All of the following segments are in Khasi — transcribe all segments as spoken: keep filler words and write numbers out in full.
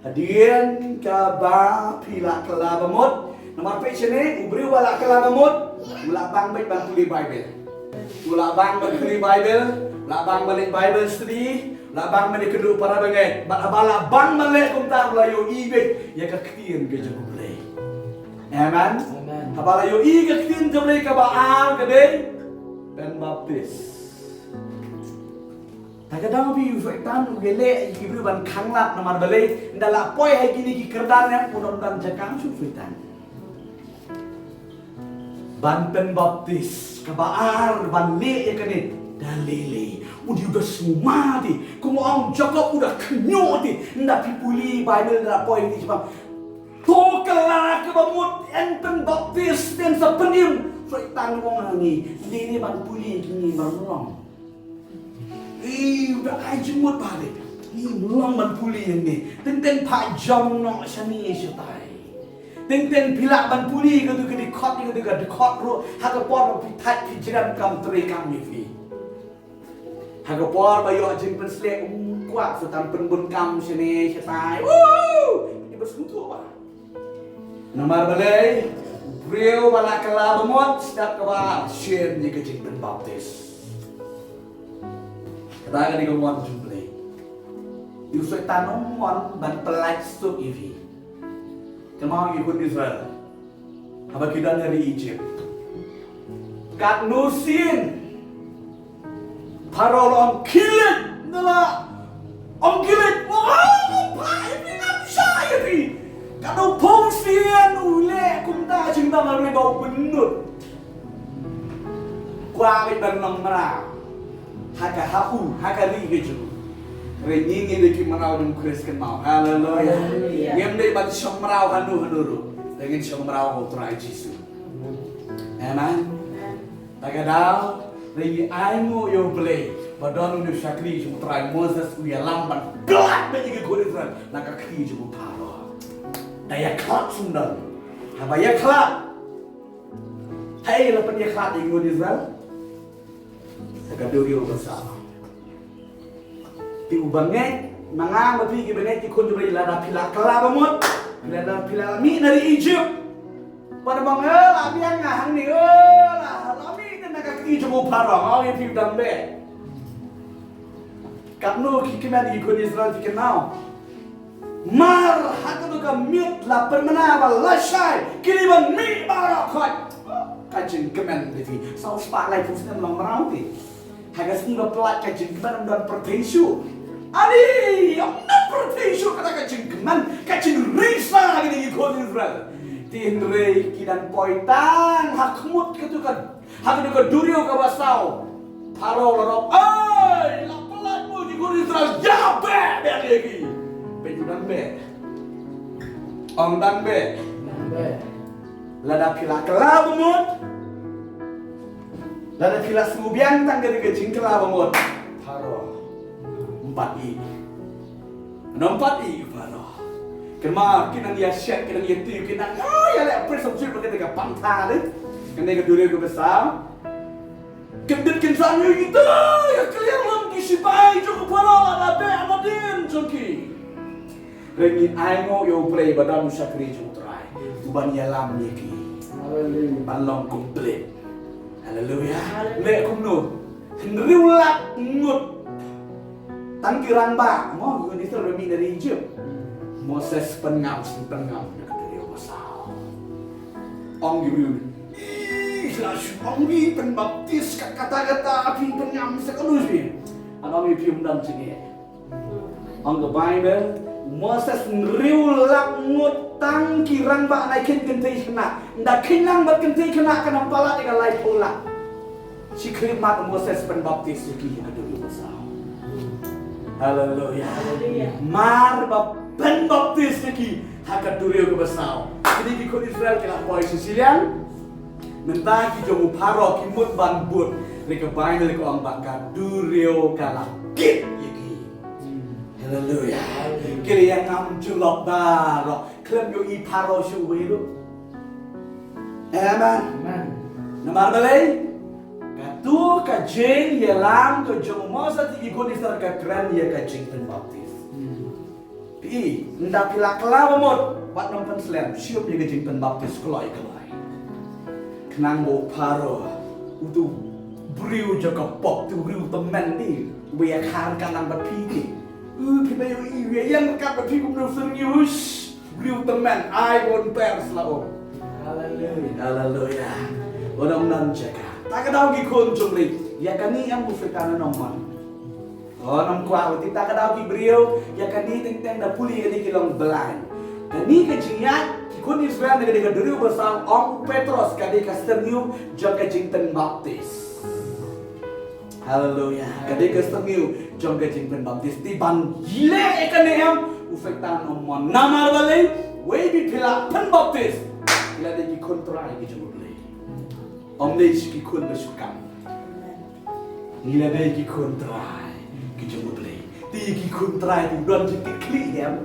Hadien kaba phi la kylla ba mut. Namar phi shane, u briew ba la kylla ba mut, u la bang beit ban pule Baibl. U la bang ban pule Baibl, u la bang ban leit Bible study, u la bang ban ïakynduh para bangeit. Bad haba la bang ban leh kumta, u la ïohi beit ïa ka ktien ka jong U Blei. Amen. Amen. Haba la ïohi ka ktien jong U Blei kaba ar ka dei pynbaptis. Ta ka daw phi, u Soitan u ïaleh ïa ki briew ban khanglad namar balei, ynda la poi ha kine ki kyrdan ne, u ym don jaka shuh u Soitan. Ban pynbaptis, kaba ar ban leh ïa kane da lei lei. U dei u da sngewma te, kumba ong Jakob u da khynñiuh te, ynda phi pule Baibl ynda la poi te shaphang. To kylla kaba mut yn pynbaptis, yn sa pynim. Soitan u ong ha ngi, lei lei ban pule ïa kine ba ym long. Ïa, u da ai jingmut ba lei. Ïa, ym long ban pule ïa ngi. Teng teng pha jam noh shane shatai. Teng teng phi lah ban pule ïa katu ka dkhot, ïa katu ka dkhot ruh. Ha ka por ba phi thait phi jrem kam trei kam ïa phi. Ha ka por ba ïoh jingpynsleh um kwah Soitan pynbun kam shane shatai. Woo! Ïa ba sngewthuh ba. Namar balei, u briew ba la kylla ba mut, step kaba ar, shem ïa ka jingpynbaptis. Kata ka dei ka mon jong U Blei. Ïa u Soitan um mon ban pyllait suk ïa phi. Kynmaw ïa ki khun Israel haba ki don ha ri Egypt. Katno sien Pharaoh la ong khie leit, nala ong khie leit, wa, wa, pha, ïa phi ngam shah ïa phi. Katno phew sien u leh kumta jingdon ha ri ba u bynnud. Kwah beit ban long mraw ha ka, ha u, ha ka ri ka jong u. Hynrei ngi ngi dei ki mraw jong u Khrist kynmaw. Haleluia. Haleluia. Ngim dei ban shong mraw hano hano ruh. Te ngin shong mraw ha u Trai Jisu. Amen. Ta ka daw, hynrei ngi ainguh ïa U Blei ba don une u shakri jong u Trai, Moses, u ïalam ban khlad beit ïa ki khun Israel na ka kti jong u Pharaoh. Da ïakhlad sngewdon. Haba ïakhlad, haei la pynïakhlad ïa ki khun Israel? Ha ka duriaw basaw. Te u bangeit, ma nga ma phi ki bangeit ki khun jong U Blei, lada phi la kylla ba mut, lada phi la mih na ri Egypt. Pat ban ong, eh, la biang nga hangne, eh, la, la mih te na ka kti jong u Pharaoh, nga ong ïa phi u dang beh. Katno ki kmen ki khun Israel, phi kynmaw? Mar ha katu ka miet la pynbna ba lashai, ki dei ban mih baroh khoit. Ka jingkmen te phi, saw spah laiphew snem long mraw te. Ha ka sngi ba pynlait ka jingkmen ym don pyrthei shuh. Ani, ym don pyrthei shuh kata ka jingkmen, ka jingrisa kine ki khun Israel. Te hynrei ki dang poi tang ha khmut katu ka, ha katu ka duriaw kaba saw. Pharaoh la ong, "Ai, la pynlait mo ki khun Israel, ïa beh, beh ïa ki." Peit u dang beh. Ong dang beh. Dang beh. Lada phi la kylla ba mut. Lada phi la sngewbiang tang ka dei ka jingkylla ba mut. Pharaoh. Ym pat ïeh. Ym pat ïeh Pharaoh. Kynmaw ki nang ïa shet, ki nang ïa tip, ki nang, oh, ïa leh prince of Egypt, ka dei ka pantha dei. Kane ka duriaw kaba saw. Kyndit kynsan ïa kita, ïa ka liang lam ki sipai jong u Pharaoh la beh hadien jong ki. Hynrei ngi ainguh ïa U Blei ba don u shakri jong u Trai uban ïalam ïa ki. Haleluia. Ban long complete. Haleluia. Haleluia. Leh kumno? Hynriew lak ngut. Tang ki rangbah, mo, ki khun Israel ba mih na ri Egypt. Moses pynngam, pynngam na ka duriaw basaw. Ong ki briew, "Ih, la shu ong phi pynbaptis, ka kata kata phi pynngam sa kano phi." Ong ïa phi ym don jingeh. Ong ka Baibl, Moses hynriew lak ngut tang ki rangbah na ki kynthei khynnah. Ynda kheiñ lang bad kynthei khynnah kan ym palat ïa ka laiphew lak. Shi khyllipmat u Moses pynbaptis ïa ki ha ka duriaw basaw. Haleluia. Haleluia. Mar ba pynbaptis ïa ki ha ka duriaw kaba saw. Kine ki khun Israel ki la poi sha shiliang. Mynta ki jong u Pharaoh ki mut ban bud. Hynrei ka Baibl ka ong ba ka duriaw ka la kit ïa ki. Haleluia. Ki la ïa ngam jyllop baroh. Khlem ïohi Pharaoh shuh uwei ruh. Amen. Amen. Namar balei? Katu ka jingïalam ka jong u Moses ïa ki khun Israel ka kren ïa ka jingpynbaptis. Hmm. Phi I, ynda phi la kylla ba mut, wat nang pynslem, shu ïa ka jingpynbaptis kloi kloi. Khnang ba u Pharaoh, utu u briew jong ka pop, utu u briew tymmen te, uba ïa kha ryngkat lang bad phi te. U, phi ba ïohi, u ïeng ryngkat bad phi kumno u syrngiew, hush. Briew tymmen, ai ba un pers la, oh. Haleluya. Haleluya. Ong nang jaka. Ta ka daw ki khun jong U Blei. Ïa kane em u Soitan u ong man. Ong kwah u tip ta ka daw ki briew. Ïa kane teng teng da pule ïa kane ki long blind. Kane ka jingïaid ki khun Israel na ka dei ka duriaw basaw, ong u Petros ka dei ka syrngiew jong ka jingpynbaptis. Haleluya. Ka dei ka syrngiew jong ka jingpynbaptis. Te ban leh ïa kane em, u Soitan u ong man. Namar balei, wei bad phi la pynbaptis, phi la dei ki khun trai ki jong U Blei. Ym dei shu ki khun ba shu kam. Ngi la dei ki khun trai ki jong U Blei. Te ki khun trai ki don jingkitkhlieh em.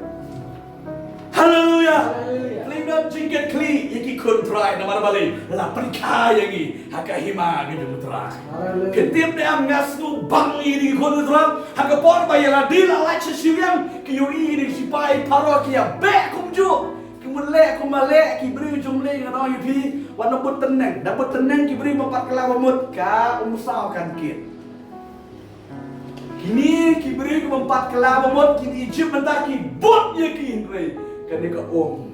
Haleluya. Haleluya. Phi don jingkitkhlieh ïa ki khun trai namar balei, la pyrkhat ïa ngi ha ka hima ka jong U Trai. Haleluya. Kin tip ne em, nga sngew bang ïa ki khun U Trai. Ha ka por ba ïa lade la lait sha shiliang, ki ïohi ïa ki sipai Pharaoh ki ïa beh kumjuh. Ki mut leh kumba leh ki briew jong U Blei, ngan ong ïa phi, wat nang bud tneng. Da bud tneng ki briew ba pat kylla ba mut, ka umsaw kan kit. Kine ki briew kiba pat kylla ba mut, kine Egypt mynta ki bud ïa ki, hynrei kane ka um.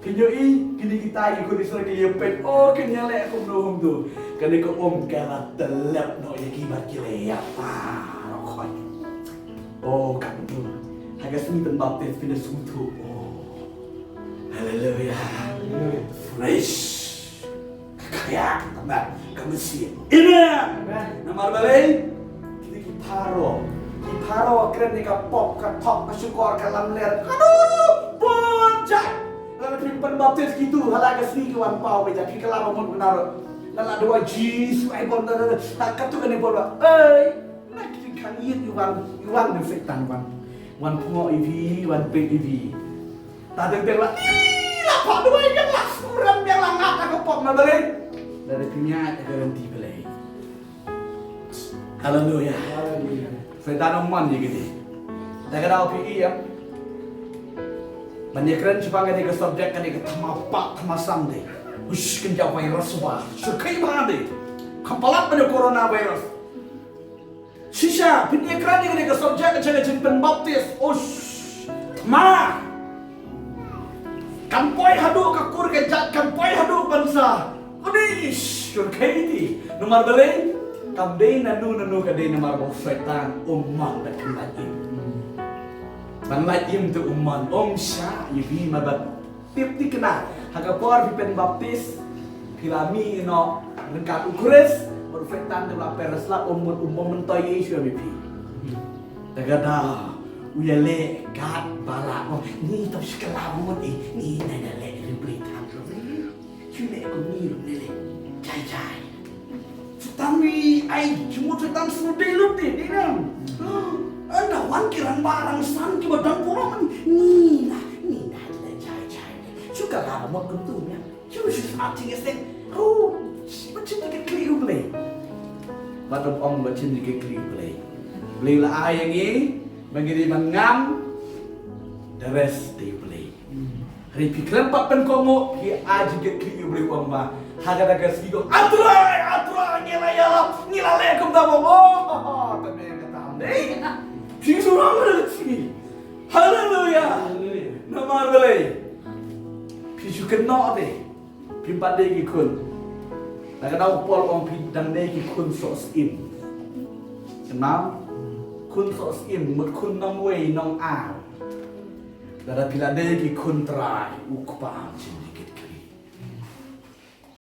Kin ïohi, kine kita ki khun Israel ki ïa peit, oh, kin ïa leh kumno kumto. Kane ka um ka la tyllep noh ïa ki bad ki la ïap baroh khoit. Oh, kumto. Ha ka sngi pynbaptis phin da sngewthuh. Oh. Haleluya. Haleluya. Fresh. Ka khaïa ka mat ka mynsiem. Amen. Amen. Namar balei? Kine ki Pharaoh. Ki Pharaoh kren ïa ka pop, ka thok, ka shukor, ka lamler. Aduh, bun jait. Lada phi pynbaptis kito, ha la ka sngi ki wan paw beit, phi kylla ba mut bynta. Lada duwai Jisu ai bor, da, da, da. Katu kane bor ba. Ei, na kito kan ïit ïa u wan, ïa u wan u Soitan wan. Wan pyngoh ïa phi, wan peit ïa phi. Ta dei phi la, ih, la pha duwai biang, la sngewrem biang, la ngat ha ka pop, namar balei? Lada phi ñiah ïa ka lynti Blei. Haleluya. Haleluya. Soitan u ong man ïa kine. Te ka daw phi ïa. Ban ïa kren shaphang kane ka subject, kane ka thma pap thma sam te. Hush, kane ka virus ba. Shu kai ba te. Kham palat ban ïa coronavirus. Shisha, phin ïa kren ïa kane ka subject ka jingpynbaptis. Ush. Thma. Kan poi haduh ka kur ka jait, kan poi haduh ban sa. Udish, kur kai ti. Namar balei, kam dei nanu nanu ka dei namar ba u Soitan u ong man da kan lait im. Ban lait im te u ong man, ong sha, ïa phi ma bad. Tip thikna, ha ka por phi pynbaptis, phi la mih noh ryngkat u Khrist, bad u Soitan te u la pyrshah, u mut u mut myntoi Jisu ïa phi. Te ka daw, u ïaleh kat ba la, oh, ngi to shu kylla mut, eh, ngi nang ïaleh Blei tang. Shu leh kum ngi ruh ngi leh jai jai. Soitan wi ai, jingmut Soitan shu dei lut dei, dei nang. Ynda wan ki rangbah rangsan kiba don burom, ngi la, ngi la leh jai jai. Shu kylla mut kumtu ïa. Shu shu sat jingïaseng. Ru, ba shim jingkitkhlieh U Blei. Ba don ong ba shim jingkitkhlieh U Blei. Blei la ai ïa ngi, ba ngi dei ban ngam, the rest dei U Blei. Hynrei phi khlem pat pynkohnguh, phi ai jingkitkhlieh ïa U Blei, u ong ba ha kata ka sngi, ko, A Trai, A Trai, ngi la ïalap, ngi la leh kumta ba mo. Te me kata ym dei. Phi shu ong ha kata ka sngi. Haleluya. Haleluya. Namar balei? Phi shu kynnoh te. Phim pat dei ki khun. Na ka daw u Paul u ong phi dang dei ki khun soh syiem. Kynmaw? Khun soh syiem, mut khun nongwei nongar. Lada phi la dei ki khun Trai, u Kpa jin.